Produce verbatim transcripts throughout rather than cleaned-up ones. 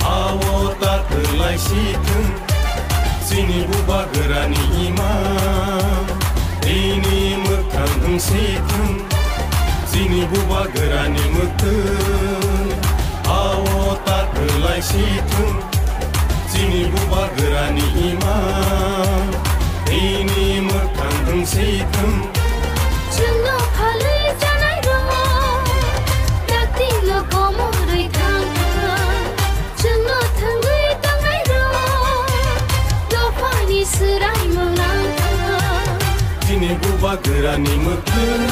Awo ta kwlai si thung, chini bubagrani ima, tini mwkhang wng si thung, chini bubagrani mwktwng. Awo ta kwlai si thung, chini bubagrani ima, tini mwkhang wng si thung. Chwngno phalwi chanai rok, dakti no komorwi thang thang. Chwngno thwngwi tongnai rok, dophani swrai mwlang thang. Chini bubagrani mwktwng.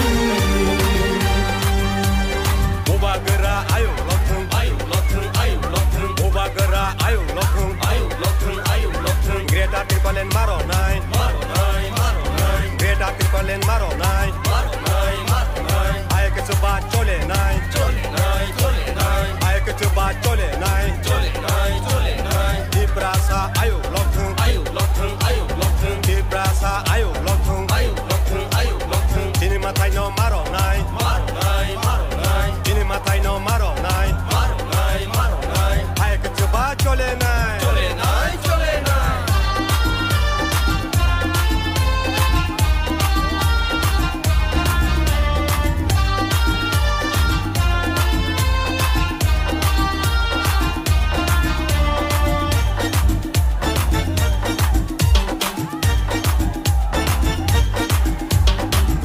Bubagra ayuk lokthwng, ayuk lokthwng, ayuk lokthwng. Bubagra ayuk lokthwng, ayuk lokthwng, ayuk lokthwng. Greater Tipraland maronai, maronai, maronai. Greater Tipraland maronai, maronai, maronai. Ayuk chuba cholenai, cholenai, cholenai. Ayuk chuba cholenai, cholenai, cholenai. Tiprasa ayuk lokthwng, ayuk lokthwng, ayuk lokthwng. Tiprasa ayuk lokthwng, ayuk lokthwng, ayuk lokthwng. Chini mwtai no maronai, maronai, maronai. Chini mwtai no maronai, maronai, maronai. Ayuk chuba cholenai, cholenai, cholenai.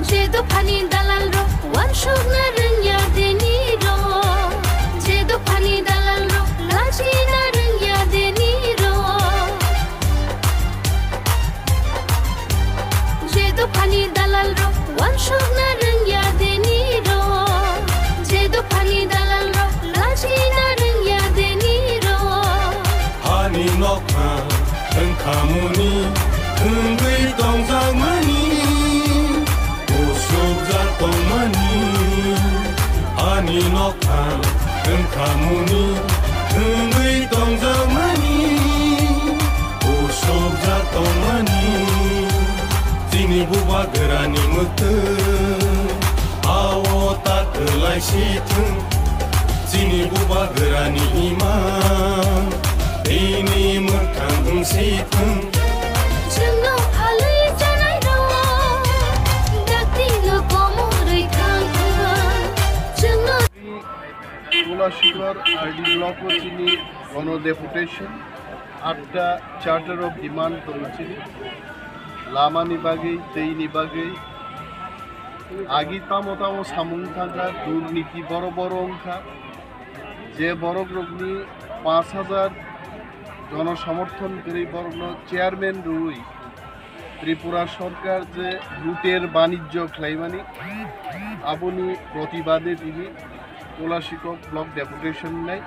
Je dophani dalal rok wansukna rwngya deni rok, je dophani dalal rok lachina rwngya deni rok. Je dophani dalal rok wansukna rwngya deni rok, je dophani dalal rok lachina rwngya deni rok. Hani nokha wngkhamuni wngwi tongjakmani, usukjak tongmani. Hani nokha wngkhamuni wngwi tongjakmani, usukjak tongmani. Chini bubagrani mwktwng, awo ta kwlai si thung. Chini bubagrani ima, tini mwkhang wng si thung. Chwngno phalwi chanai rok, dakti no komorwi thang thang. Chwngno Kolashikhar R D block o chini gono deputation, atta charter of demand tong chini. Lama ni bagwi, tei ni bagwi, agi tamo tamo samung thangkha, durniti boro boro wngkha. Je borok rokni panch hajar jono somorthon kwrwi borokno chairman rwui Tripura sorkar je luter banijjo khlaimani, aboni protibade tini Kolashikhar block deputation nai.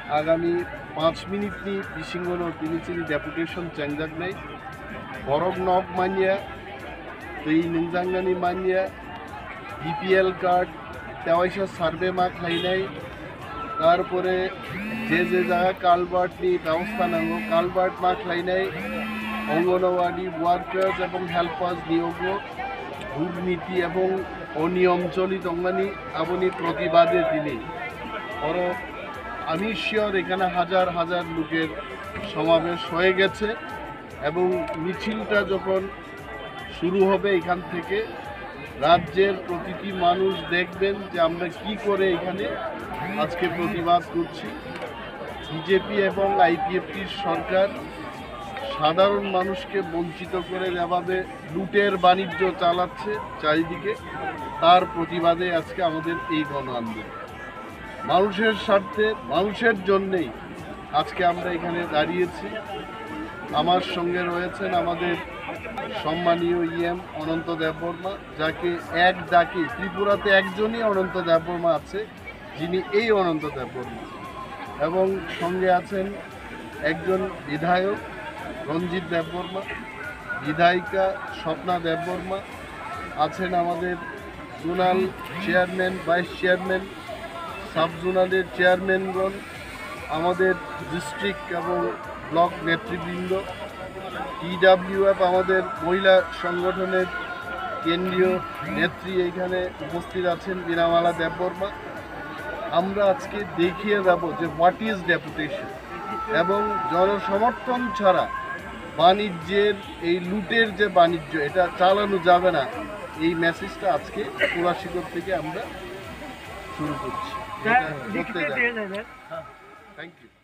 Agami panch minute ni bisingono tini chini deputation chengjaknai. Borok nok manya, twi nungjaknani manya, B P L card, tewaisa survey ma khlainai, tarpore je je jaga culvert ni ব্যবস্থা nango, culvert ma khlainai, Anganwadi workers ebong helpers niyogo durniti ebong oniyom choli tongmani, aboni protibade tini oro আমি শিওর এখানে হাজার হাজার লোকের সমাবেশ হয়ে গেছে এবং মিছিলটা যখন শুরু হবে এখান থেকে, রাজ্যের প্রতিটি মানুষ দেখবেন যে আমরা কি করে এখানে আজকে প্রতিবাদ করছি। বিজেপি এবং আইপিএফটির সরকার সাধারণ মানুষকে বঞ্চিত করে যেভাবে লুটের বাণিজ্য চালাচ্ছে চারিদিকে, তার প্রতিবাদে আজকে আমাদের এই গণ আন্দোলন। মানুষের স্বার্থে, মানুষের জন্যেই আজকে আমরা এখানে দাঁড়িয়েছি। আমার সঙ্গে রয়েছেন আমাদের সম্মানীয় ইএম অনন্ত দেববর্মা, যাকে এক ডাকে, ত্রিপুরাতে একজনই অনন্ত দেববর্মা আছে, যিনি এই অনন্ত দেববর্মা, এবং সঙ্গে আছেন একজন বিধায়ক রঞ্জিত দেববর্মা, বিধায়িকা স্বপ্না দেববর্মা, আছেন আমাদের zonal chairman, vice chairman, sub জোনালের চেয়ারম্যানগণ, আমাদের ডিস্ট্রিক্ট এবং ব্লক নেতৃবৃন্দ, টিডাব্লিউএফ, আমাদের মহিলা সংগঠনের কেন্দ্রীয় নেত্রী এইখানে উপস্থিত আছেন, বীণামালা দেববর্মা। আমরা আজকে দেখিয়ে যাব যে what is deputation এবং জনসমর্থন ছাড়া বাণিজ্যের, এই লুটের যে বাণিজ্য, এটা চালানো যাবে না। এই মেসেজটা আজকে কোলাশিকর থেকে আমরা শুরু করছি। এটা করতে যাই। Thank you.